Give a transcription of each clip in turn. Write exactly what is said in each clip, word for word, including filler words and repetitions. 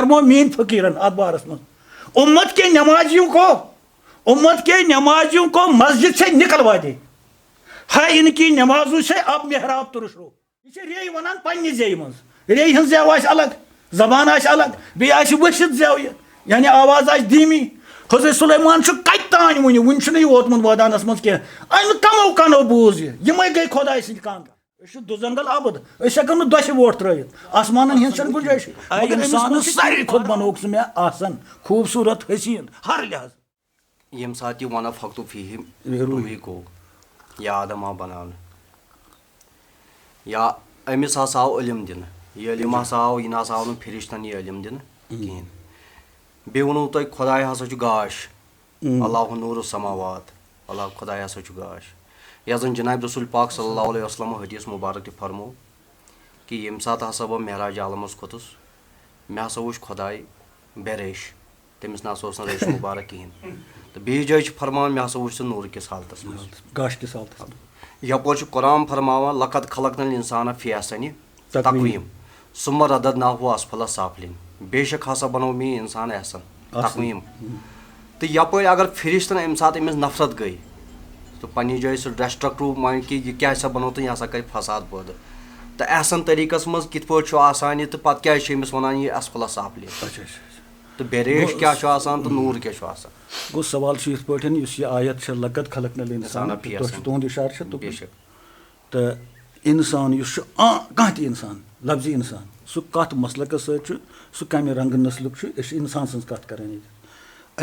فرمو میٲنۍ فقیرن اتھ بارس منٛز، امت کے نمازیوں کو، امت کے نمازیوں کو مسجد سے نکلوا دے، ہے ان کی نمازوں سے اب محراب ترش رو۔ یہِ چھِ ریٚیہِ وَنان پننہِ زیٚیہِ منٛز۔ ریٚیہِ ہٕنٛز زٮ۪و آسہِ الگ، زبان آسہِ الگ، بیٚیہِ آسہِ ؤسِتھ زٮ۪و یہِ، یعنی آواز آسہِ دھیٖمی۔ حضرت سلیمان چھُ کَتہِ تام وُنہِ، وُنہِ چھُنہٕ یہِ ووتمُت مٲدانَس منٛز کینٛہہ۔ اَمہِ کَمو کَنو بوٗز یہِ، یِمَے گٔے خۄداے سٕنٛدۍ کانٛگٕر۔ أسۍ چھِ دُزنگل عبد، أسۍ ہٮ۪کو نہٕ دۄشہِ ووٹ ترٛٲیِتھ۔ آسمانَن ہِنٛز چھَنہٕ گُنجٲیشٕے۔ آے مگر أمِس اِنسانَس منٛز چھِ ساروی کھۄتہٕ بَنووُکھ ژٕ مےٚ آسان، خوٗبصوٗرت، حسیٖن، ہر لحاظ۔ ییٚمہِ ساتہٕ یہِ وَنَفَخْتُ فِیہِ روٗحی۔ روٗحی گوٚو، یا آدم آو بَناونہٕ، یا أمِس ہسا آو علم دِنہٕ۔ یہِ علم ہسا آو، یہِ نہ سا آو نہٕ فرشتن یہِ علم دِنہٕ کِہیٖنۍ۔ بیٚیہِ ووٚنوُ تۄہہِ خۄداے ہسا چھُ گاش۔ اللہ نور السماوات، اللہ خۄداے ہسا چھُ گاش۔ یَتھ زَن جناب رسول پاک صلی اللہ علیہ وسلم حدیث مبارک تہِ فرموو کہِ ییٚمہِ ساتہٕ ہسا بہٕ معراج عالمس کھوٚتُس، مےٚ ہسا وُچھ خۄداے بے ریش، تٔمِس نہ سا اوس نہٕ ریش مُبارک کِہیٖنۍ۔ تہٕ بیٚیِس جایہِ چھُ فرماوان، مےٚ ہسا وُچھ سُہ نوٗرٕ کِس حالتس منٛز۔ گاش کِس حالتس منٛز۔ یپٲرۍ چھُ قرآن فرماوان، "لقد خلقنا الانسان فی احسن تقویم۔ تقویم۔ ثم رددناہ اسفل سافلین۔" بے شک ہسا بنوو مےٚ یہِ انسان احسن احسن۔ تقویم۔ تہٕ یپٲرۍ اگر فرشتن امہِ ساتہٕ أمِس نفرت گٔے، تہٕ پننہِ جایہِ سُہ ڈسٹرکٹو مان کہِ یہِ کیٛازِ سا بنوو تہٕ یہِ ہسا کرِ فساد پٲدٕ۔ تہٕ احسن طریٖقس منٛز کِتھ پٲٹھۍ چھُ آسان یہِ تہٕ پتہٕ کیٛازِ چھِ أمِس ونان یہِ اسفل سافلین؟ اچھا، اچھا، اچھا۔ تہٕ بے ریش گوٚو کیٛاہ چھُ آسان تہٕ نوٗر کیٛاہ چھُ آسان؟ گوٚو سوال چھُ یِتھ پٲٹھۍ، یُس یہِ آیت چھِ، "لقد خلقنا الانسان"، انسان فی تۄہہِ چھُ احسن۔ تُہُنٛد اِشارٕ چھُ بے توٚتُے۔ شک۔ تہٕ اِنسان یُس چھُ، آ، کانٛہہ تہِ اِنسان، لفظی اِنسان، سُہ کَتھ مسلکَس سۭتۍ چھُ، سُہ کَمہِ رنٛگہٕ نسلُک چھُ، أسۍ چھِ اِنسان سٕنٛز کَتھ کَران ییٚتہِ۔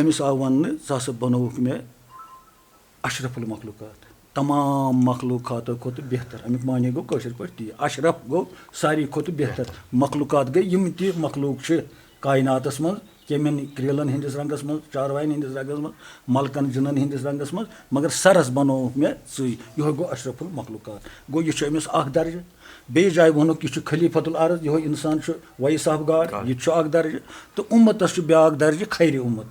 أمِس آو وَننہٕ، "ژٕ ہسا بنووُکھ مےٚ اشرف المخلوقات، تمام مخلوقاتو کھۄتہٕ بہتر۔" اَمیُک معنی گوٚو کٲشِر پٲٹھۍ تی، اشرف گوٚو ساروی کھۄتہٕ بہتر۔ مخلوقات گٔے یِم تہِ مخلوق چھِ کائناتَس منٛز، کیٚمٮ۪ن کرٛیلَن ہٕنٛدِس رنٛگَس منٛز، چاروایَن ہٕنٛدِس رنٛگَس منٛز، ملکَن جِنَن ہٕنٛدِس رنٛگَس منٛز، مگر سَرَس بنووُکھ مےٚ ژٕے۔ یِہوٚے گوٚو اشرف المخلوقات۔ گوٚو یہِ چھُ أمِس اَکھ درجہٕ۔ بیٚیِس جایہِ ووٚنُکھ، یہِ چھُ خلیفۃ الارض، یِہوٚے اِنسان چھُ ویس صاحب گاڈ، یہِ تہِ چھُ اَکھ درجہٕ۔ تہٕ اُمتَس چھُ بیٛاکھ درجہٕ، خیرِ اُمت۔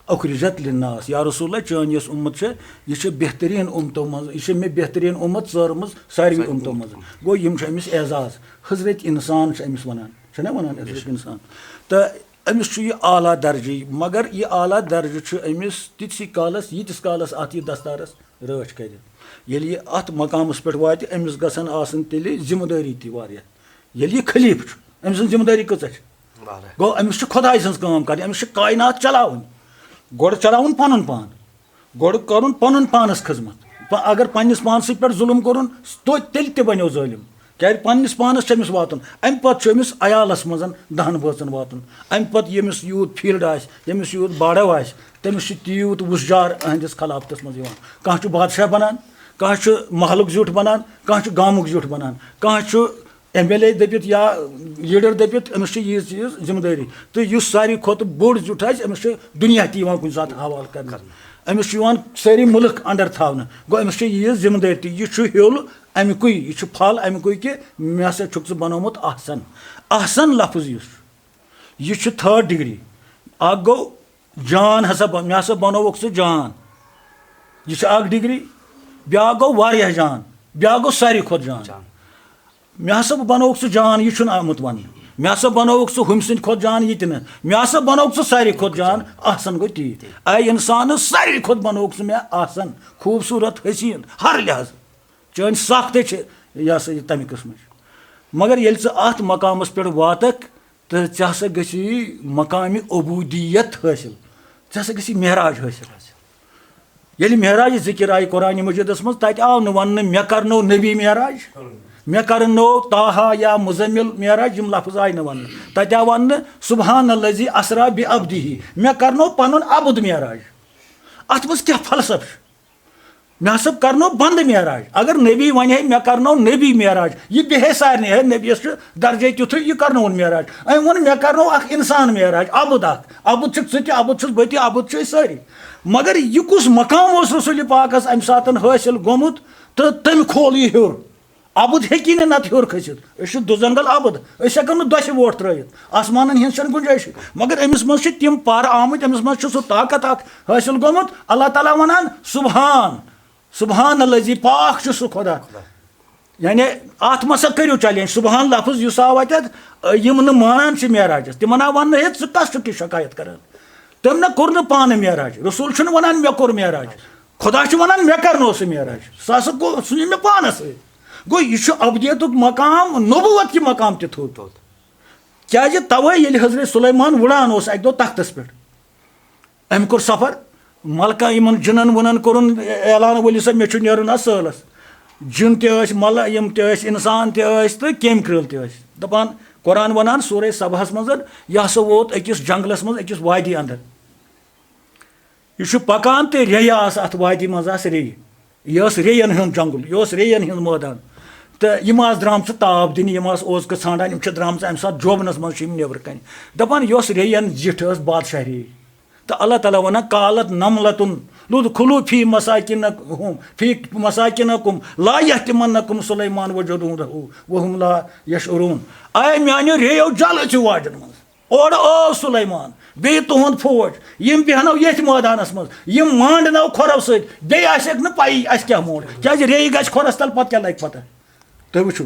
اخرجت للناس، یا رسول اللہ، چٲنۍ یۄس اُمت چھےٚ، یہِ چھِ بہتریٖن اُمتو منٛز، یہِ چھِ مےٚ بہتریٖن اُمت ژٲرمٕژ ساروی اُمتو منٛز۔ گوٚو یِم چھِ أمِس اعزاز، حضرت اِنسان چھِ أمِس وَنان، چھِنہ وَنان حضرت اِنسان؟ تہٕ أمِس چھُ یہِ اعلیٰ درجہٕ، مگر یہِ اعلیٰ درجہٕ چھُ أمِس تِتسٕے کالَس، ییٖتِس کالَس اَتھ یہِ دستارَس رٲچھ کَرِ۔ ییٚلہِ یہِ اَتھ مقامَس پٮ۪ٹھ واتہِ، أمِس گژھن آسٕنۍ تیٚلہِ ذمہٕ دٲری تہِ واریاہ۔ ییٚلہِ یہِ خلیٖفہٕ چھُ، أمۍ سٕنٛز ذمہٕ دٲری کۭژاہ چھِ؟ واریاہ۔ گوٚو أمِس چھِ خۄداے سٕنٛز کٲم کَرٕنۍ، أمِس چھِ کائنات چلاوٕنۍ۔ گۄڈٕ چلاوُن پَنُن پان، گۄڈٕ کَرُن پَنُن پانَس خدمت۔ پ-، اگر پنٛنِس پانسٕے پٮ۪ٹھ ظُلُم کوٚرُن، تو تیٚلہِ تہِ بَنیو ظٲلِم۔ کیٛازِ پنٛنِس پانَس چھُ أمِس واتُن، اَمہِ پَتہٕ چھُ أمِس عیالَس منٛز، دَہَن بٲژَن واتُن۔ اَمہِ پَتہٕ ییٚمِس یوٗت فیٖلڈ آسہِ، ییٚمِس یوٗت باڑَو آسہِ، تٔمِس چھُ تیوٗت وُژھ جار أہٕنٛدِس خلافتَس منٛز یِوان۔ کانٛہہ چھُ بادشاہ بَنان، کانٛہہ چھُ محلُک زیُٹھ بَنان، کانٛہہ چھُ گامُک زیُٹھ بَنان، کانٛہہ چھُ ایم ایل اے دٔپِتھ یا لیٖڈر دٔپِتھ، أمِس چھِ ییٖژ ییٖژ ذِمہٕ دٲری۔ تہٕ یُس ساروی کھۄتہٕ بوٚڑ زیُٹھ آسہِ، أمِس چھُ دُنیا تہِ یِوان کُنہِ ساتہٕ حوالہٕ کرنہٕ۔ أمِس چھُ یِوان سٲری مُلک اَنڈر تھاونہٕ۔ گوٚو، أمِس چھِ ییٖژ ذِمہٕ دٲری تہِ۔ یہِ چھُ ہیوٚل اَمہِ کُے، یہِ چھُ پھل اَمہِ کُے کہِ مےٚ ہسا چھُکھ ژٕ بنوومُت احسن۔ احسن لفظ یُس چھُ، یہِ چھُ تھٲرڈ ڈگری۔ اکھ گوٚو جان ہسا بن-، مےٚ ہسا بنووُکھ ژٕ جان۔ یہِ چھِ اکھ ڈگری۔ بیٛاکھ گوٚو واریاہ جان۔ بیٛاکھ گوٚو ساروی کھۄتہٕ جان۔ جان۔ مےٚ ہسا بنووُکھ ژٕ جان، یہِ چھُنہٕ آمُت وننہٕ۔ مےٚ ہسا بنووُکھ ژٕ ہُمۍ سٕنٛدِ کھۄتہٕ جان، یہِ تہِ نہٕ۔ مےٚ ہسا بنووُکھ ژٕ ساروی کھۄتہٕ جان، احسن گوٚو تی۔ اے انسانس ساروی کھۄتہٕ بنووُکھ ژٕ مےٚ احسن، خوٗبصوٗرت، حسیٖن، ہر لحاظ۔ چٲنۍ ساختَے چھِ یہِ ہسا یہِ تَمہِ قٕسمٕچ۔ مگر ییٚلہِ ژٕ اَتھ مقامَس پٮ۪ٹھ واتَکھ، تہٕ ژےٚ ہسا گژھی مقامِ عبودیت حٲصِل، ژےٚ ہسا گژھی معراج حٲصِل۔ ییٚلہِ معراج ذِکِر آیہِ قرآنِ مجیٖدَس منٛز، تَتہِ آو نہٕ وَننہٕ، "مےٚ کرنو نبی معراج، مےٚ کرنو طٰہٰ یا مُزَمِّل معراج"، یِم لفظ آیہِ نہٕ وَننہٕ۔ تَتہِ آو وَننہٕ، "سبحان الذی اسریٰ بعبدہ"، مےٚ کرنو پَنُن عبد معراج۔ اَتھ منٛز کیٛاہ فلسفہٕ چھُ؟ مےٚ ہسا کرنو بندٕ معراج۔ اگر نبی ونہِ ہے، "مےٚ کرنو نبی معراج"، یہِ بیہے سارنٕے، ہے، نبیَس چھُ درجے تیُتھُے، یہِ کرنووُن معراج۔ أمۍ ووٚن، "مےٚ کرنو اکھ انسان معراج، عبد اکھ۔ عبد چھُکھ ژٕ تہِ، عبد چھُس بہٕ تہِ، عبد چھِ أسۍ سٲری۔" مگر یہِ کُس مقام اوس رسول پاکس امہِ ساتہٕ حٲصِل گوٚمُت تہٕ تٔمۍ کھول یہِ ہیوٚر؟ عبد ہیٚکی نہٕ نتہٕ ہیوٚر کھٔسِتھ۔ أسۍ چھِ دُزنگل عبد، أسۍ ہٮ۪کو نہٕ دۄچھِ ووٹ ترٲیِتھ۔ آسمانن ہِنٛز چھنہٕ گُنجٲیشٕے۔ مگر أمِس منٛز چھِ تِم پَر آمٕتۍ، أمِس منٛز چھُ سُہ طاقت اکھ حٲصِل گوٚمُت۔ اللہ تعالیٰ ونان، "سبحان، سبحان الذی"، پاک چھُ سُہ خۄدا۔ یعنی، اتھ ما سا کٔرِو چیلنج، سبحان لفظ یُس آو اتٮ۪تھ، یِم نہٕ مانان چھِ معراجس، تِمن آو وننہٕ، ہے، ژٕ کس چھُکھ یہِ شکایت کران؟ تٔمۍ نہ کوٚر نہٕ پانہٕ معراج، رسول چھُنہٕ ونان مےٚ کوٚر معراج، خدا چھُ ونان مےٚ کرنوو سُہ معراج، سُہ ہسا گوٚو، سُہ نیوٗ مےٚ پانس سۭتۍ۔ گوٚو، یہِ چھُ ابدیتُک مقام، نبوت کہِ مقام تہِ تھوٚد۔ کیازِ توے ییٚلہِ حضرت سلیمان وٕڑان اوس اکہِ دۄہ تختس پٮ۪ٹھ، أمۍ کوٚر سفر، ملکہ یِمن جِنن وُنن کوٚرُن اعلان، ؤلِو سا، مےٚ چھُ نیرُن اَتھ سٲلس۔ جِن تہِ ٲسۍ، ملہ یِم تہِ ٲسۍ، انسان تہِ ٲسۍ تہٕ کیٚمۍ کرٛٲلۍ تہِ ٲسۍ۔ دپان، قرآن ونان سورہ سباہس منٛز، یہِ ہسا ووت أکِس جنگلس منٛز، أکِس وادی اندر۔ یہِ چھُ پکان تہٕ ریٚیہِ آسہٕ اتھ وادی منٛز، آسہٕ ریٚیہِ۔ یہِ ٲس ریٚین ہُنٛد جنگل، یہِ اوس ریٚین ہُنٛد مٲدان۔ تہٕ یِم آسہٕ درٛامژٕ تاپھ دِنہِ، یِم آسہٕ اوزکہٕ ژھانٛڈان، یِم چھِ درٛامژٕ امہِ ساتہٕ جوبنس منٛز چھِ یِم نیبرٕ کنہِ۔ دپان، یۄس ریٚین زِٹھ ٲس، بادشاہ ریٚیہِ۔ تہٕ اللہ تعالیٰ ونان، قالت نملة ادخلوا في مساكنكم، في مساكنكم لا يحطمنكم سليمان وجنوده وهم لا يشعرون۔ اے میانیو ریٚیو، جل أژِو واجن منٛز۔ اورٕ آو سلیمان، بیٚیہِ تُہُنٛد فوج، یِم بیٚہنو ییٚتھۍ مٲدانس منٛز، یِم مانڈنو کھۄرو سۭتۍ، بیٚیہِ آسٮ۪کھ نہٕ پَیی اَسہِ کیٛاہ مونڈ، کیٛازِ ریٚیہِ گژھِ کھۄرس تل، پتہٕ کیٛاہ لگہِ پتہ؟ تُہۍ وٕچھِو،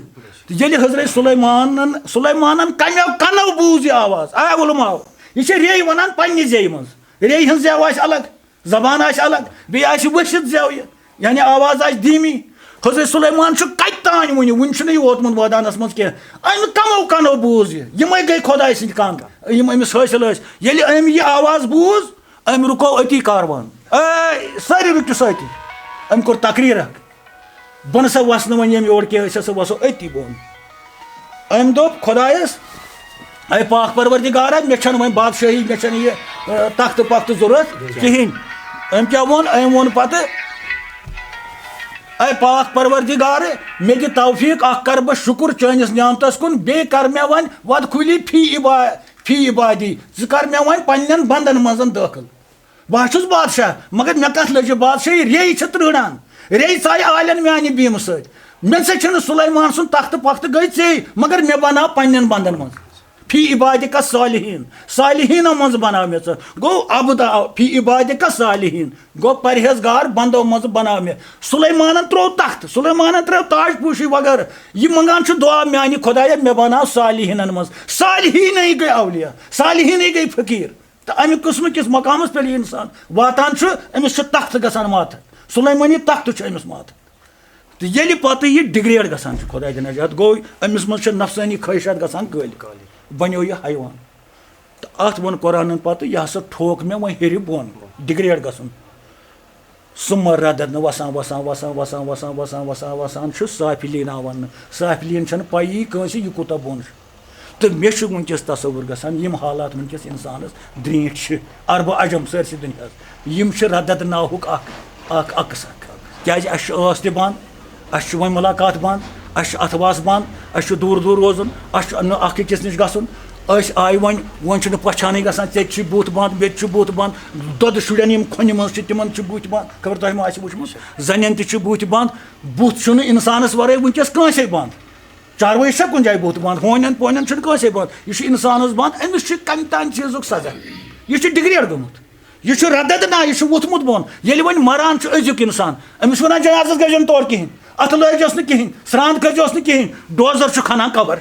تہٕ ییٚلہِ حضرت سلیمانن، سلیمانن کمیو کنو بوٗز یہِ آواز، آے علماو، یہِ چھِ ریٚیہِ ونان پننہِ زیٚیہِ منٛز، ریٚیہِ ہٕنٛز زٮ۪و آسہِ الگ، زبان آسہِ الگ، بیٚیہِ آسہِ ؤسِتھ زٮ۪و یہِ، یعنی آواز آسہِ دھیٖمی۔ حضرت سلیمان چھُ کتہِ تانۍ وُنہِ، وُنہِ چھُنہٕ یہِ ووتمُت مٲدانس منٛز کینٛہہ۔ أمۍ کمو کنو بوٗز یہِ، یِمے گٔے خۄداے سٕنٛدۍ کنگ، یِم أمِس حٲصِل ٲسۍ۔ ییٚلہِ أمۍ یہِ آواز بوٗز، أمۍ رُکو أتی کاروان۔ اے، سٲری رُکِو سۭتی۔ أمۍ کوٚر تقریر اکھ، بہٕ نہ سا وسہٕ نہٕ وۄنۍ ییٚمہِ یورٕ کینٛہہ، أسۍ ہسا وسو أتی بۄن۔ أمۍ دوٚپ خۄدایس، اے پاک پروردگارا، مےٚ چھنہٕ وۄنۍ بادشٲہی، مےٚ چھنہٕ یہِ، اہ، تختہٕ پختہٕ ضروٗرت کِہیٖنۍ۔ أمۍ کیٛاہ ووٚن؟ أمۍ ووٚن پتہٕ، اے پاک پروردگار، مےٚ دِ توفیٖق، اکھ کرٕ بہٕ شُکُر چٲنِس نعمتس کُن، بیٚیہِ کر مےٚ وۄنۍ وادخلی فی عبا-، فی عبادی، ژٕ کر مےٚ وۄنۍ پننٮ۪ن بندن منٛز دٲخل۔ بہٕ ہا چھُس بادشاہ، مگر مےٚ کتھ لٔج یہِ بادشاہی؟ ریٚیہِ چھِ ترٛیڑان، ریٚیہِ ژایہِ آلٮ۪ن میانہِ بیمہٕ سۭتۍ۔ مےٚ سۭتۍ چھُنہٕ سلیمان سُنٛد تختہٕ پختہٕ گٔے ژے، مگر مےٚ بناو پننٮ۪ن بندن منٛز۔ فی عبادک الصالحین، صالحینو منٛز بناو مےٚ ژٕ۔ گوٚو عبد آو، فی عبادک الصالحین، گوٚو پرہیزگار بندو منٛز بناو مےٚ۔ سلیمانن ترٛوو تخت، سلیمانن ترٛٲو تاج پوشی وغٲرٕ۔ یہِ منٛگان چھُ دعا، میانہِ خۄدایا، مےٚ بناو صالحینن منٛز۔ صالحیٖنٕے گٔے اولیاء، صالحیٖنٕے گٔے فقیٖر۔ تہٕ امہِ قٕسمہٕ کِس مقامس پٮ۪ٹھ یہِ انسان واتان چھُ، أمِس چھُ تخت گژھان ماتحت، سلیمانی تخت چھُ أمِس ماتحت۔ تہٕ ییٚلہِ پتہٕ یہِ ڈگریڈ گژھان چھُ، خۄداے دِ نجات، گوٚو أمِس منٛز چھِ نفسٲنی خٲہشات گژھان غٲلب، بنیو یہِ حیوان۔ تہٕ اتھ ووٚن قرآنن پتہٕ، یہِ ہسا ٹھوک مےٚ وۄنۍ ہیٚرِ بۄن، ڈگریڈ گژھُن۔ ثم رددنا، وسان وسان وسان وسان وسان وسان وسان وسان چھُ سافلین آو وننہٕ۔ سافلین چھنہٕ پَیی کٲنٛسہِ یہِ کوٗتاہ بۄن چھُ۔ تہٕ مےٚ چھُ وٕنکیٚس تصور گژھان، یِم حالات وٕنکیٚس انسانس درٛینٛٹھۍ چھِ، عربہٕ عجم سٲرسٕے دُنیاہس، یِم چھِ رددناہُک اکھ، اکھ عکس اکھ۔ کیازِ اَسہِ چھُ ٲس تہِ بنٛد، اَسہِ چھُ وۄنۍ مُلاقات بنٛد، اَسہِ چھُ اَتھٕ واس بنٛد، اَسہِ چھُ دوٗر دوٗر روزُن، اَسہِ چھُ نہٕ اَکھ أکِس نِش گژھُن۔ أسۍ آے وۄنۍ، وۄنۍ چھُنہٕ پہچانٕے گژھان، ژےٚ تہِ چھُے بُتھ بنٛد، مےٚ تہِ چھُ بُتھ بنٛد، دۄدٕ شُرٮ۪ن یِم کھۄنہِ منٛز چھِ، تِمن چھُ بُتھ بنٛد، خبر تۄہہِ ما آسہِ وٕچھمُت، زَنٮ۪ن تہِ چھُ بُتھ بنٛد، بُتھ چھُنہٕ اِنسانَس وَرٲے وٕنکیٚس کٲنٛسے بنٛد۔ چاروٲیِس چھا کُنہِ جایہِ بُتھ بنٛد، ہونٮ۪ن پونٮ۪ن چھُنہٕ کٲنٛسے بنٛد، یہِ چھُ اِنسانَس بنٛد، أمِس چھُ کَمہِ تام چیٖزُک سزا، یہِ چھُ ڈِگریڈ گوٚمُت۔ یہِ چھُ ردد نہ، یہِ چھُ ووٚتھمُت بۄن۔ ییٚلہِ وۄنۍ مران چھُ أزیُک اِنسان، أمِس وَنان جنازَس گٔژھۍزیو نہٕ تورٕ کِہیٖنۍ، اَتھٕ لٲگزیوس نہٕ کِہیٖنۍ، سرٛان کٔرزیوس نہٕ کِہیٖنۍ، ڈوزر چھُ کھنان قبر۔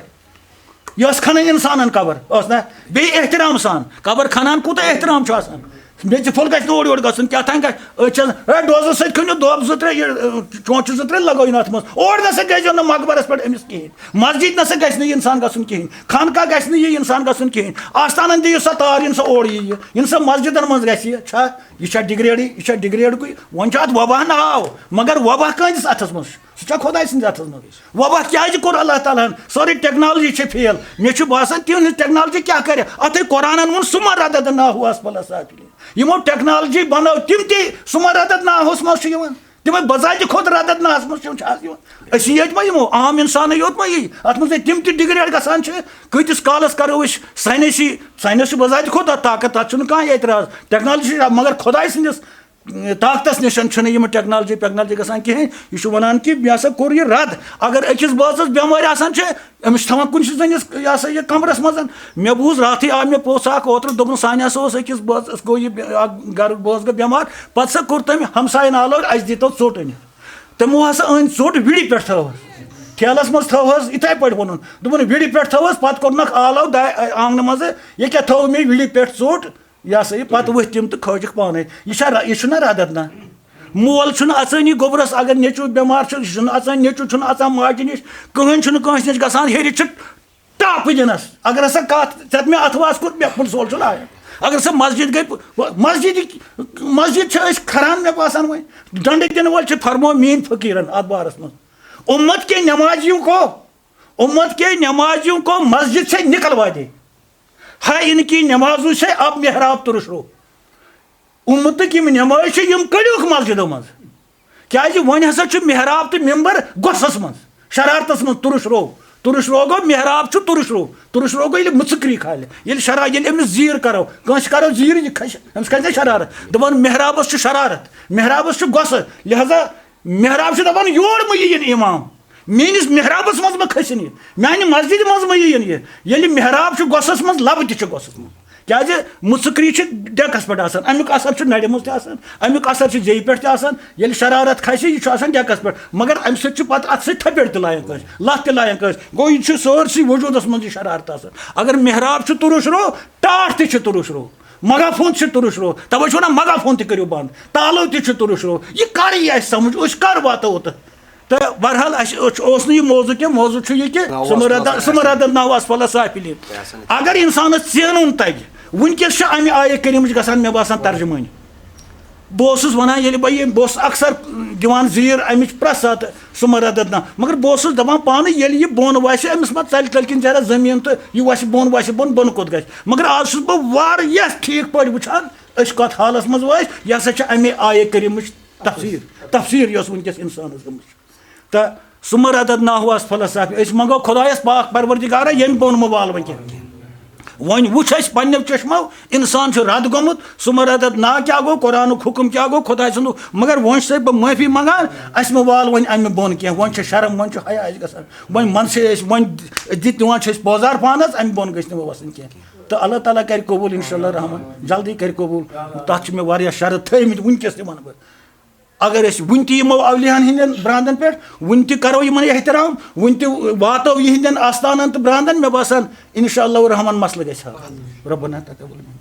یہِ ٲس کھنان اِنسانَن قبر، ٲس نہ؟ بیٚیہِ احترام سان۔ قبر کھنان کوٗتاہ احترام چھُ آسان۔ میٚژِ پھوٚل گژھِ نہٕ اورٕ یورٕ گژھُن، کیٛاہ تام گژھِ۔ أسۍ چھِ، ہے، ڈوزَس سۭتۍ کھٔنِو دۄب زٕ ترٛےٚ، یہِ، چونٛچہٕ زٕ ترٛےٚ لگٲیِن اَتھ منٛز۔ اور نہ سا گٔژھۍزیو نہٕ مقبرَس پٮ۪ٹھ أمِس کِہیٖنۍ۔ مسجد نہ سا گژھِ نہٕ یہِ اِنسان گژھُن کِہیٖنۍ۔ خانقاہ گژھِ نہٕ یہِ اِنسان گژھُن کِہیٖنۍ۔ آستانَن دِیِو سا تار، یِن سا اورٕ یہِ، یہِ، یِن سا مسجدَن منٛز گژھِ یہِ۔ چھا، یہِ چھا ڈِگریڈٕے، یہِ چھا ڈِگریڈکُے؟ وۄنۍ چھُ اَتھ وبا ناو، مگر وبا کٕہٕنٛدِس اَتھَس منٛز چھُ؟ سُہ چھا خۄداے سٕنٛدِس اَتھَس منٛز؟ وبا کیٛازِ کوٚر اللہ تعالیٰ ہَن؟ سٲرٕے ٹیکنالوجی چھِ فیل۔ مےٚ چھُ باسان، تِہٕنٛز ٹیکنالوجی کیٛاہ کَرِ؟ اَتھَے قرآنَن ووٚن، ثم رددناه اسفل سافلین۔ یِمو ٹیکنالوجی بنٲو تِم تہِ، ثم رددناہَس منٛز چھُ یِوان۔ تِمے بذاتِ خود رددناہَس منٛز چھِ، چھِ آز یِوان۔ أسی یٲتۍ ما یِمو؟ عام اِنسانٕے یوت ما یی؟ اَتھ منٛز ہے تِم تہِ ڈِگریڈ گژھان چھِ۔ کۭتِس کالَس کَرو أسۍ ساینسی، ساینس چھُ بذاتِ خود اَتھ طاقت، تَتھ چھُنہٕ کانٛہہ اعتراض۔ ٹیکنالوجی چھِ، مگر خۄداے سٕنٛدِس طاقتس نِش چھُنہٕ یِم ٹیکنالوجی پیکنالوجی گژھان کِہیٖنۍ۔ یہِ چھُ وَنان کہِ مےٚ ہسا کوٚر یہِ رد۔ اگر أکِس بٲژَس بٮ۪مٲرۍ آسان چھِ، أمِس چھِ تھاوان کُنہِ سٕنٛدِس، یہِ ہسا یہِ، کمرس منٛز۔ مےٚ بوٗز راتھٕے، آو مےٚ پوٚژھ اکھ اوترٕ، دوٚپُن، سانہِ ہسا اوس أکِس بٲژَس گوٚو یہِ بے-، اکھ گرُک بٲژ گوٚو بٮ۪مار۔ پتہٕ ہسا کوٚر تٔمۍ ہمساین آلو، اَسہِ دیٖتو ژوٚٹ أنِتھ۔ تِمو ہسا أنۍ ژوٚٹ وِڑِ پٮ۪ٹھ تھٲوٕس۔ ٹھیلَس منٛز تھٲو حظ یِتھَے پٲٹھۍ ووٚنُن، دوٚپُن وِڑِ پٮ۪ٹھ تھٲو حظ، پَتہٕ کوٚرنَکھ آلو دا-، آنٛگنہٕ منٛزٕ، یہِ کیٛاہ تھٲو مےٚ وِڑِ پٮ۪ٹھ ژوٚٹ، یہِ ہسا یہِ، پَتہٕ ؤتھۍ تِم تہٕ کھٲجِکھ پانَے۔ یہِ چھا را-، یہِ چھُنہ ردد نہ؟ مول چھُنہٕ اَژٲنی گوٚبرَس، اگر نیٚچوٗ بٮ۪مار چھُ، یہِ چھُنہٕ اَژان، نیٚچوٗ چھُنہٕ اَژان ماجہِ نِش، کٕہٕنۍ چھُنہٕ کٲنٛسہِ نِش گژھان، ہیٚرِ چھِ ٹاپہٕ دِنَس۔ اگر ہسا کَتھ ژےٚ مےٚ اَتھٕ واس کوٚر، مےٚ پھُل سول چھُنہٕ آیان۔ اگر سا مسجد گٔے، مسجد، مسجد چھِ أسۍ کھران، مےٚ باسان وۄنۍ ڈنڈٕ دِنہٕ وٲلۍ چھِ، فرمو میٛٲنۍ فقیٖرن اَتھ بارَس منٛز۔ اُمت کے نمازیوں کو، اُمت کے نمازیوں کو مسجد سے نکلوا دے۔ ہے ان کی نمازوں سے اب محراب تُرُش رو۔ اُمتٕکۍ یِم نمٲزۍ چھِ، یِم کٔڑِوکھ مسجدو منٛز۔ کیٛازِ وۄنۍ ہسا چھُ محراب تہٕ ممبر غۄصس منٛز، شرارتس منٛز۔ تُرُش رو، تُرُش رو گوٚو، محراب چھُ تُرُش رو۔ تُرُش رو گوٚو ییٚلہِ مُژٕکری کھالہِ، ییٚلہِ شرار، ییٚلہِ أمِس زیٖر کرو، کٲنٛسہِ کرو زیٖر، یہِ کھسہِ، أمِس کھسہِ نا شرارت۔ دپان محرابس چھُ شرارت، محرابس چھُ غۄصہٕ، لہذا محراب چھُ دپان یور مہٕ یِیِن امام، میٲنِس محرابس منٛز مہ کھسِن یہِ، میانہِ مسجدِ منٛز مہ یِیِن یہِ۔ ییٚلہِ محراب چھُ غۄصس منٛز، لبہٕ تہِ چھِ غۄصس منٛز۔ کیٛازِ مُژٕکری چھِ ڈیکس پٮ۪ٹھ آسان، امیُک اثر چھُ نرِ منٛز تہِ آسان، امیُک اثر چھُ زیٚیہِ پٮ۪ٹھ تہِ آسان۔ ییٚلہِ شرارت کھسہِ، یہِ چھُ آسان ڈیکس پٮ۪ٹھ، مگر امہِ سۭتۍ چھُ پتہٕ اتھ سۭتۍ تھپٮ۪ٹھ تہِ لایان کٲنٛسہِ، لتھ تہِ لایان کٲنٛسہِ۔ گوٚو، یہِ چھُ سٲرسٕے وجوٗدس منٛز یہِ شرارت آسان۔ اگر محراب چھُ تُرُش رو، ٹاٹھ تہِ چھِ تُرُش رو، مگا فون تہِ چھِ تُرُش رو، توے چھِ ونان مگا فون تہِ کٔرِو بند، تالو تہِ چھِ تُرُش رو۔ یہِ کر یی اسہِ سمجھ، أسۍ کر واتو اوتتھ؟ تہٕ بہرحال، اسہِ اوس نہٕ یہِ موضوع کینٛہہ، موضوع چھُ یہِ کہِ ناو سُمہ اَسہِ رَدَ-، نہٕ سُمہ رَدَت ناو اَسفَلَ سافِلِیٖن۔ اگر اِنسانَس ژینُن تَگہِ، وٕنکیٚس چھِ اَمہِ آیہِ کٔرمٕژ گژھان، مےٚ باسان، ترجمٲنی۔ بہٕ اوسُس وَنان، ییٚلہِ بہٕ یہِ، بہٕ اوسُس اکثر دِوان زیٖر اَمِچ پرٛٮ۪تھ ساتہٕ سُمہ رَدَت ناو، مگر بہٕ اوسُس دَپان پانہٕ، ییٚلہِ یہِ بۄن وَسہِ، أمِس ما ژَلہِ تَلہِ کِنۍ ذرا زٔمیٖن تہٕ یہِ وَسہِ بۄن، وَسہِ بۄن، بۄن کوٚت گژھِ؟ مگر آز چھُس بہٕ واریاہ ٹھیٖک پٲٹھۍ وٕچھان، أسۍ کَتھ حالَس منٛز وٲتۍ، یہِ ہسا چھِ اَمے آیہِ کٔرمٕژ تفسیٖر، تفسیٖر یۄس وٕنکیٚس اِنسانَس گٔمٕژ چھِ۔ تہٕ سُمہ رَدَت ناہُ اَسفَلَ سافِلِیٖن۔ أسۍ منٛگو خۄدایَس پاک پروردگارا، ییٚمۍ بۄن مہٕ والوٕنۍ کینٛہہ۔ وۄنۍ وٕچھ اَسہِ پنٛنیو چشمو، اِنسان چھُ رَد گوٚمُت، سُمہ رَدَت ناہُ کیٛاہ گوٚو، قرآنُک حُکُم کیٛاہ گوٚو، خۄداے سُنٛد، مگر وۄنۍ چھُسَے بہٕ معٲفی منٛگان، اَسہِ مہٕ وال وۄنۍ اَمہِ بۄن کینٛہہ، وۄنۍ چھِ شرم، وۄنۍ چھُ حیا اَسہِ گژھان، وۄنۍ منٛدچھے أسۍ، وۄنۍ دِتھ دِوان چھِ أسۍ پوزار پانَس، اَمہِ بۄن گٔژھۍ نہٕ وۄنۍ وَسٕنۍ کینٛہہ۔ تہٕ اللہ تعالیٰ کَرِ قبوٗل اِنشاء اللہ رحمان، جلدی کَرِ قبوٗل۔ تَتھ چھِ مےٚ واریاہ شرط تھٲومٕتۍ، وٕنکیٚس تہِ وَنہٕ بہٕ۔ اگر أسۍ وٕنہِ تہِ یِمو اولیاہن ہٕنٛدٮ۪ن برٛانٛدَن پٮ۪ٹھ، وٕنہِ تہِ کَرو یِمَن احترام، وٕنہِ تہِ واتو یِہِنٛدٮ۪ن آستانَن تہٕ برٛانٛدَن، مےٚ باسان، اِنشاء اللہ الرحمن مسلہٕ گژھِ حل۔ ربنا تقبل منا۔